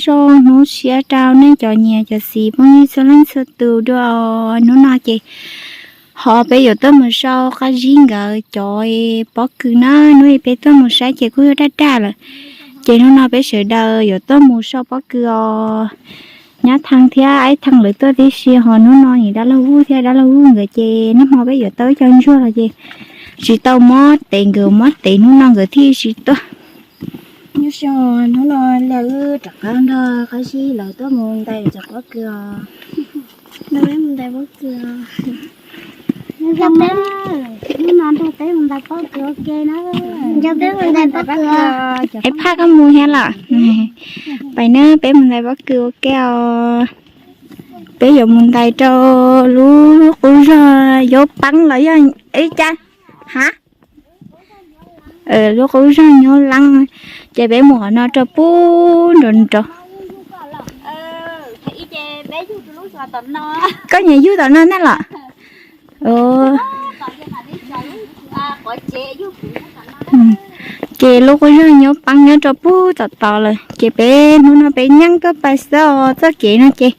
Rau hnub tshiab rau nej cov niam cov txiv phooj ywg txhua leej txhua tus dua. Hnub no ces ho peb yuav tuaj mus sau qab zib nkawd cov pob kws na. Hnub ib peb tuaj mus saib ces kuj yuav daj daj lawm, ces hnub no peb sawv daws yuav tuaj mus sau pob kws os. Nyab Thee thiab Aib Thee lawv tuaj tib si, ho hnub no nim dab laug Vuj thiab dab laug Vuj nkawd ces nag hmo peb yuav tau ib co ntsuag los ces tsis tau muab tev, nkawd muab tev hnub no nkawd thiaj tsis tuaj. Hnub no wb rov qab nrog qab zib lawv tuaj mus ntais cov pob kws os. Nrog peb mus ntais pob kws os. Hnub no nrog peb mus ntais pob kws ua ke na. Nrog peb mus ntais pob kws os. Es phaj koj mus thiab los? Pais na, peb mus ntais pob kws ua ke os. Peb yuav mus ntais rau lub qub zog Nyob Peeb los yog ib cas? Ha, lub qub zog Nyob Leeb. Ces peb mus qhov no rau pub nrov nrov. Koj nyiam yug tom no ntag los? Ces lub qub zog Nyob Peeb nyob rau pub tom tod lawm, ces peb hnub no peb nyeej tuaj pais xwb os. Txoj kev no ces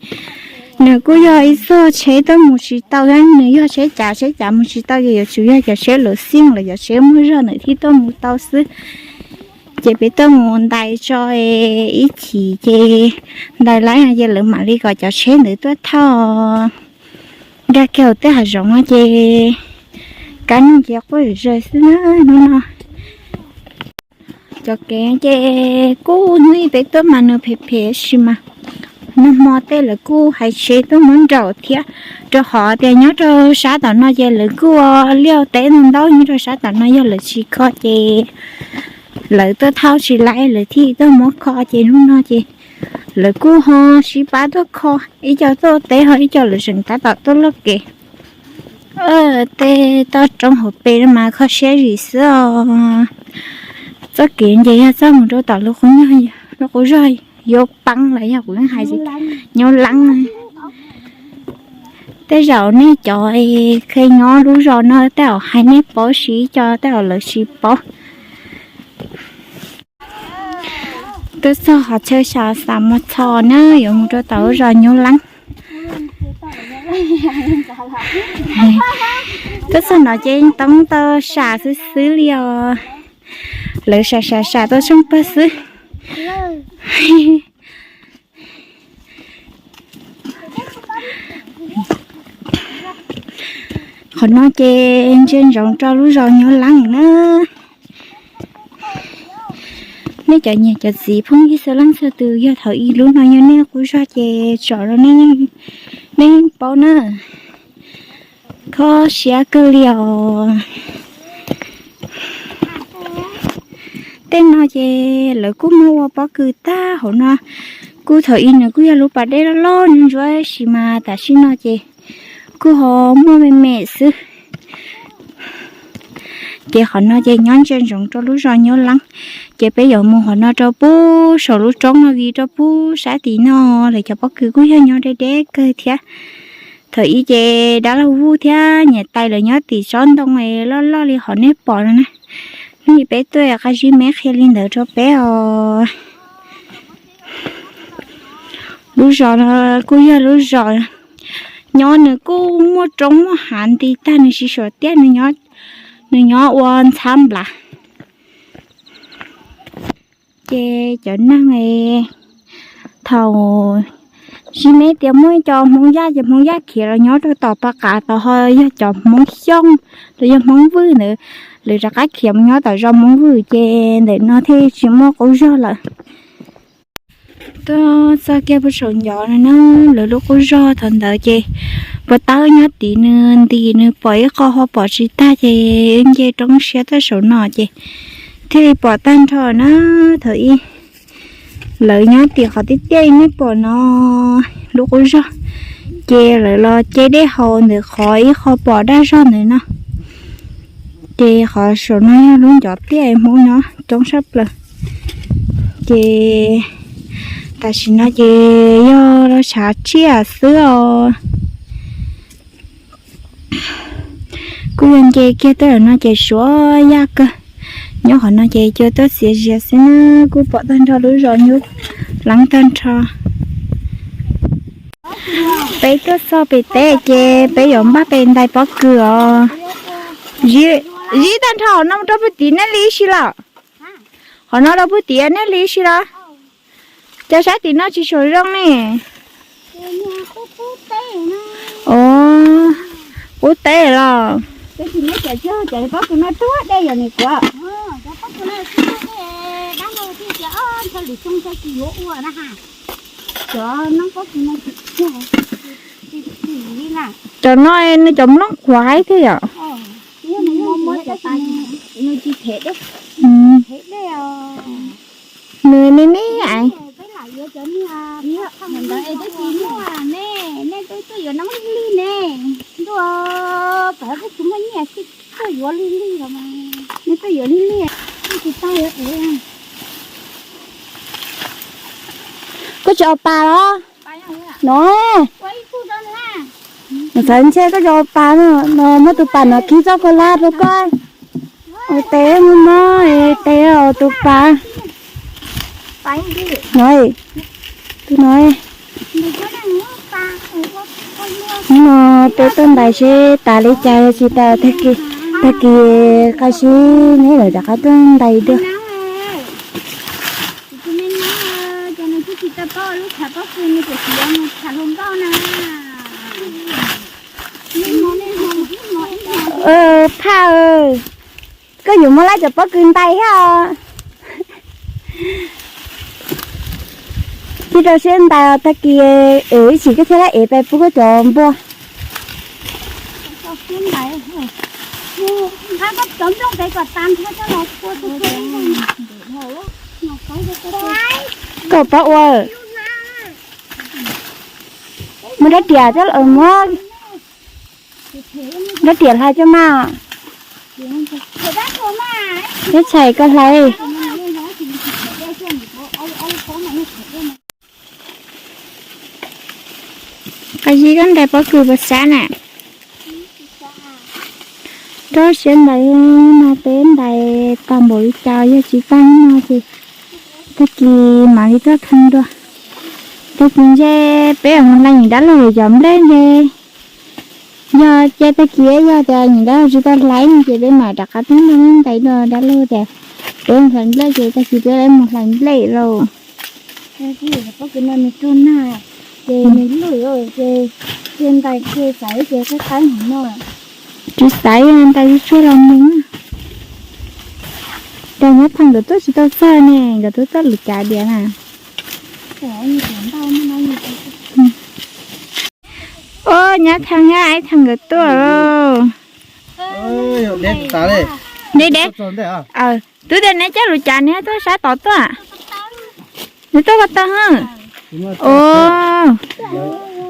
nws kuj yog ib txoj tsheb tuaj mus tsis tau thiab, nws yog tsheb cav, tsheb cav mus tsis tau ces yuav tsum yog cov tsheb luv xij los cov tsheb muaj zog ntawd thiaj tuaj mus tau xwb. Ces peb tuaj mus ntais tso ib chim ces ntais laib no ces lawv mam li kom cov tsheb ntawd tuaj thauj. Nkag kiag hauv tej hav zoov no ces kab noog ces quaj zom zaws xwb na hnub no. Cov kev ces kuj hnub ib peb tuaj mas nws phem phem tab sis mas nag hmo tej lawv kuj hais tsheb tuaj muab nraum thiab, rau qhov tias nyob rau sab tom no ces lawv kuj ua liaj teb ntau ntau nyob rau sab tom no, yog lawv tsis kho ces lawv tuaj thauj tsis laib, lawv thiaj tuaj muab kho. Ces hnub no ces lawv kuj ho sib pab tuaj kho, ib co tuaj teb ho ib co lawv tseem tab tom tuaj loj kev. Tej toj roob hauv pes no mas kho siab zim xwb os. Txoj kev ces yog txoj mus rau tom lub qub zog Nyob Peeb los yog kuv hais Nyob Leeb. Tej zaum nej cov kheev nyob lub zos no tej zaum hais nej paub, ib co tej zaum lawv tsis paub. Tuaj txog qhov chaw sam xav mus txhos na, yuav mus rau tom lub zos Nyob Leeb. Tuaj txog no ces toob tau sam xwb xwb li os. Lawv sam sam sam tau tsheej pawg xwb. Qhov no ces ntsia ntsoov rau lub zos Nyob Leeb na. Nej cov niam cov txiv phooj ywg txhua leej txhua tus, yog thaum ub lub no yog nej qub zog ces tsom rau nej yeej paub na. Kho siab kawg li os. Tej no ces lawv kuj muab ua pob kws tag hauv no. Kuj thaum ub nws kuj yog lub pas dej loj loj ntsuab ntsuab tab sis mas tam sim no ces kuj ho muaj me me xwb. Ces qhov no ces nyob ntsia ntsoov rau lub zos Nyob Leeb. Ces peb yuav mus qhov no rau pub saum lub roob no vim rau pub sab tim no lawv cov pob kws kuj yog nyob deb deb kawg thiab. Thaum ub ces dab laug Vuj thiab niam tais lawv nyob tim tsob ntoo loj loj li qhov nej pom no na. Hnub ib peb tuaj qab zib me qhia li ntawd rau peb os. Lub zos no kuj yog lub zos nyob, nws kuj muaj roob muaj hav nti tag, nws tsis suav tiaj, nws nyob ua ntxhab nplav. Ces cov neeg thaum sib me tias muaj ib co Hmoob Yaj ces Hmoob Yaj khiav los nyob rau tom Paj Qav tod, ho yog cov Hmoob Xyooj los yog Hmoob Vwj ntawd, lawv rov qab khiav mus nyob tom zos Hmoob Vwj ces ntawm no thiaj tsis muaj qub zog lawm. Tuaj txog kiag puag saum ncov no na, lawv lub qub zog thaum ntawd ces puas tab nyob tid nws nti, nws pom ib qho ho pom tsis tag ces nce roob siab tuaj saum no ces thiaj li pom tag nrho na. Thaum ub lawv nyob tim qhov tiaj tiaj nej pom no lub qub zog, ces lawv los ce dej haus ntawm qhov ib qho pom daj zog ntawm no. Ces qhov saum no yog lub ncov tiaj Hmoob nyob coob tshaj plaws. Ces tam sim no ces yog los tshav tsiaj xwb os. Kuj yog nce kiag tej no ces suav yaj kawg. Nyob qhov no ces cua tuaj xiav zias xwb na, kuj pom tag nrho lub zos nyuj leeb tag nrho. Peb tuaj txog pem teb ces peb yuav npaj pem ntais pob kws os. Zib tag nrho qhov no rau puag tim nej li ib si los? Qhov no rau puag tim nej li ib si los? Cov sab tim no tsis suam zoo ne. Ov, qub teb los. Cov no nws cov nplooj qhuav thiab yom. Nws me me. Koj tsis ua pas los? No, xav ntshe koj tsis ua pas no, no muab tus pas no kib txoj koj lab rau koj. Ua tes no, tes tus pas. No, tus no. No peb tuaj ntais seb tas li cas tsis tas, tag kis qab sib neb lawm rov qab tuaj ntais dua. Phaj, koj yuav muab lab cov pob kws ntais thiab os. Cia rau siab ntais os, tag kis es ib chim koj thiaj li ev pais pub koj cov npua. Koj paub ua, muab rab riam coj los, muab rab riam hlais coj mas. Teb tshais koj hlais. Qab zib koj ntais pob kws puas sab na? Rau siab ntais no, peb ntais tau npaum li cas, yog tsis tau no ces tag kis mam li tuaj kheej dua. Tag kis ntshe peb mus hlais nyuam dab laug cov nplej ntshe. Yog ces tag kis yog tias nyuam dab laug tsis tau hlais no ces peb mam rov qab tuaj ntais dua dab laug tias peb mus hlais nplej ces tag kis peb mus hlais nplej lauj. Pob kws no nws rog nag ces nws lwj ces, ces ntais ces xaiv ces qab qab no. Tsis xaiv, ntais tsuag los mus. Cas nyab Thee nkawd tuaj tsis tau txog ne, nkawd tuaj txog lwm cav diav na. Ua nyab Thee thiab Aib Thee nkawd tuaj lauj. Deb deb. Twb tias neb caij lub cav neb tuaj sab tod tuaj. Neb tuaj ko taw.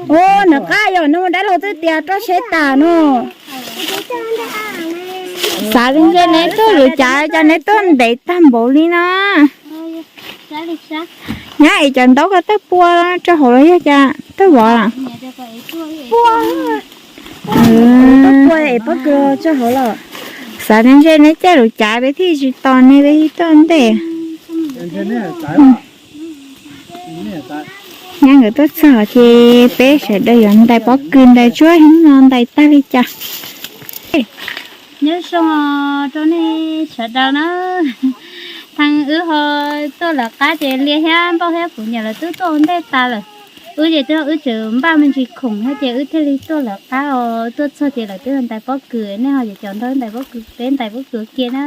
Ua, nram qab yog no dab laug twb tias roj seb tas no. Xav li ntshe neb tuaj lwm cav cas neb tuaj ntev tag npaum li no. Nyab es cov ntaub ko tawg pua rau hauv los yog cas tawg vov los? Tawg pua es pob kws rau hauv los. Xav li ntshe neb caij lub cav peb thiaj tsis tos neb, peb thiaj tuaj ntej. Nyab nkawd tuaj txog ces peb sawv daws yuav ntais pob kws ntais tsuag heev no ntais tag li cas. Nyob zoo rau nej sawv daws na. Thee wb ho tuaj lawv qab ces Lia thiab Npauj thiab kuv niam lawv twb tuaj ua ntej tas lawm. Wb ces twb wb tseem npaj me ntsis khoom thiab ces wb thiaj li tuaj lawv qab os. Tuaj txog ces lawv twb ntais pob kws, nej ho ces cov nrog ntais pob kws, peb ntais pob kws ua ke na.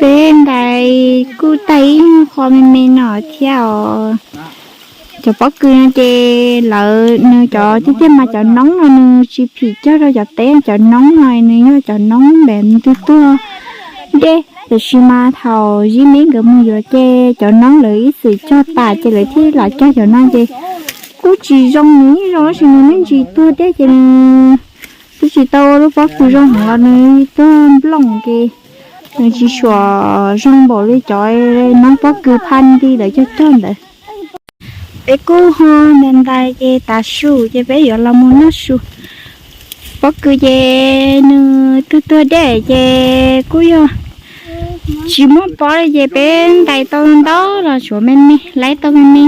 Peb ntais kuj tag ib nyuag qho me me no thiab os. Cov pob kws no ces lawv nws cov tiag tiag mas cov noob no nws tsis phim cog rau cov teb, cov noob no nws yog cov noob npem nws twb tuag dej, tab sis mas thaum Zib Meb nkawd mus yuav ces cov noob lawv ib txwm cog tas ces lawv thiaj los cog cov no ces kuj tsis zoo, nws yeej zoo tab sis nws me ntsis tuag dej ces nws twb tsis tau ua lub pob kws zoo heev los nws tuag nplooj ces nws tsis suam zoo npaum li cov noob pob kws phaj nti lawv cog cog ntawd. Peb kuj ho ntais ntais ces tav su ces peb yuav los mus noj su. Pob kws ces nws tuag tuag dej ces kuj yog Tsis muaj pob li ces peb ntais tau ntau los tsuav me me, laib tau me me.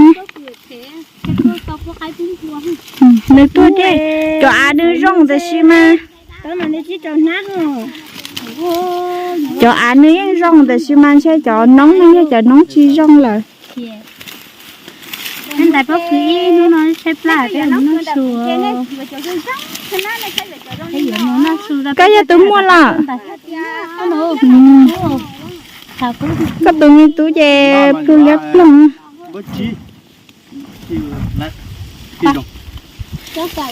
Nws tuag dej, cov av nws zoo tab sis mas, cov av nws yeej zoo tab sis mas ntshe cov noob no yog cov noob tsis zoo lawm. Koj yog tus muaj los? Koj tus me tub ces plug liab ploog.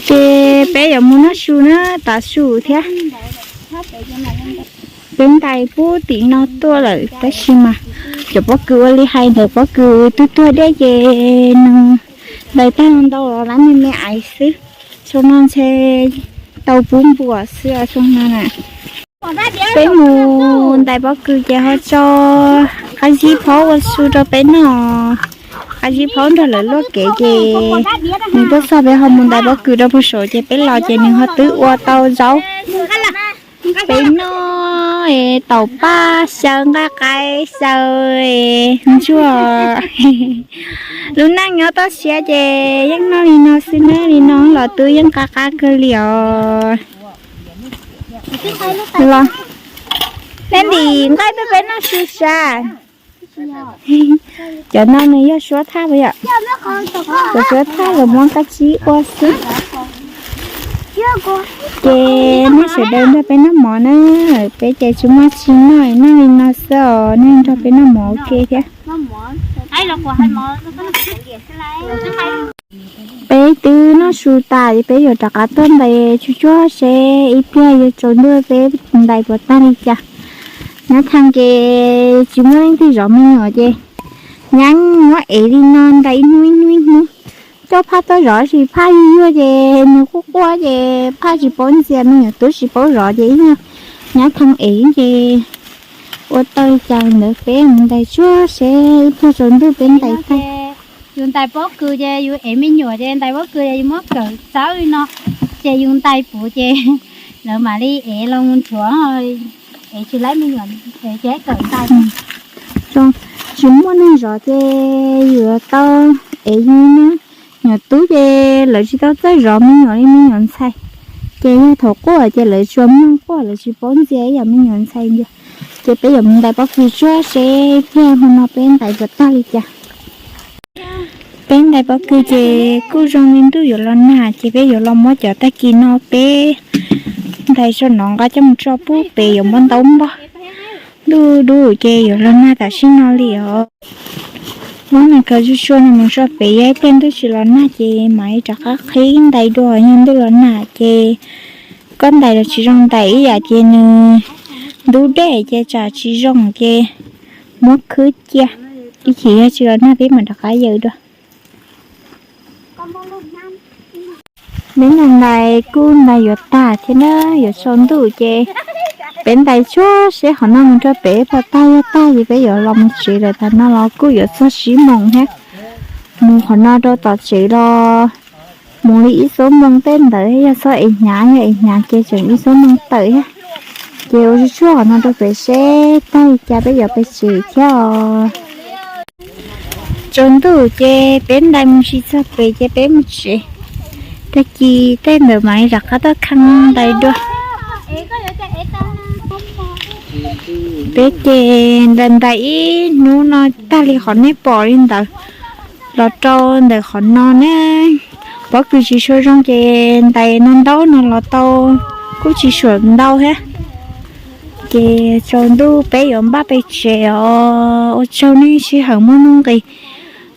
Ces peb yuav mus noj su na, tav su thiab. Peb ntais pub tim no tuaj lawm tab sis mas cov pob kws ua li hais ntawd, pob kws twb tuag dej ces nws ntais tag ntau los lab me me aiv xwb. Xyoo no ntshe tau pub npuas xwb xyoo no na. Peb mus ntais pob kws ces ho tso qab zib phaub ua su rau peb noj. Qab zib phaub nrog lawv luaj kev ces nws tuaj txog peb ho mus ntais pob kws rau puag saud ces peb los ces nws ho twb ua tau zaub peb noj, taum paj xyaw, nqaij qaib xyaw, ntsuag. Lub neej nyob toj siab ces yeej noj li no xwb na, li no los twb yeej qab qab kawg li os. Los, nej ntim nqaij tuaj peb noj su sas. Cov no nws yog suab thaj puas yom? Cov suab thaj los muab qab zib ua xwb. Ces nej sawv daws nrog peb noj mov na, peb ces tsis muaj tsis noj, noj li no xwb os, nej nrog peb noj mov ua ke thiab. Peb twb noj su tas ces peb yuav rov qab tuaj ntais tsuag tsuag seb ib pliag yuav tsaus ntuj peb ntais puas tag li cas. Nyob thaj ces tsis muaj leej twg zov me nyuam ces nyab muab ev li no ntais ib hnub ib hnub ib hnub. Coj phaj tuaj zov tab sis phaj yuag yuag ces nws quaj quaj ces phaj tsis paub ntxias, me nyuam tub tsis paub zov ces ib nyuag nyab thaj ev ces ua tau li cas ntawd peb mus ntais tsuag seb ib pliag tsaus ntuj peb ntais tag. Yus ntais pob kws ces yus ev me nyuam ces ntais pob kws ces yus muab kawm txawb li no ces yus ntais puv ces lawv mam li ev los mus nrhuav, ev tsis laib me nyuam ces kawm ntais. Tsis muaj neeg zov ces yuav tau ev yus na. Nyuam tub ces lawv tsis tau txawj zov me nyuam li me nyuam ntxhais. Ces yog thaum quaj ces lawv tsuas mloog quaj, lawv tsis paub ntxias ib yam me nyuam ntxhais ntag. Ces peb yuav mus ntais pob kws tsuag seb ib pliag hmo no peb ntais puas tag li cas. Peb ntais pob kws ces kuj zoo li ntuj yuav los nag ces peb yuav los muab cov tag kis no peb ntais tso nov nqa coj mus tso pub pem yuav muab ntaub npog. Ntuj dub ces yuav los nag tam sim no li os. Muab nws khaws tsuag tsuag no mus tso pem, yog ib pliag ntuj tsis los nag ces mam li rov qab qhib ntais dua, yog ntuj los nag ces koj ntais los tsis zoo ntais ib yam ces nws ntub dej ces tsam tsis zoo ces muab khwb cia. Ib chim yog tsis los nag peb mam rov qab yaws dua. Peb ntais ntais kuj ntais yuav tag thiab na, yuav tsaus ntuj ces peb ntais tsuag seb qhov no mus rau pem puas tag, yog tag ces peb yuav los mus tsev lawm, tam no los kuj yuav txog tsib moos thiab. Mus qhov no rau tom tsev los mus li ib xuab moos tej ntawd, yog txhob ev hnyav, yog ev hnyav ces tseem ib xuab moos tawm thiab. Ces ua tsuag tsuag qhov no rau pem seb tag li cas peb yuav pem tsev thiab os. Tsaus ntuj ces peb ntais mus tsis txog pem ces peb mus tsev. Tag kis tej ntawd mam li rov qab tuaj khee ntais dua. Peb ces ntais ntais ib hnub no tag li qhov nej pom li ntawd los rau ntawm qhov no ne. Pob kws tsis tshua zoo ces ntais no ntaub no los tau kuj tsis suam ntau thiab. Ces tsaus ntuj peb yuav npaj pem tsev os. Ua tsaug nej sij hawm muaj nuj nqis,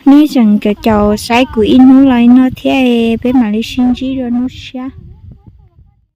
nej tseem caum caum saib kuv ib hnub los li no thiab, peb mam li sib ntsib dua hnub tshiab.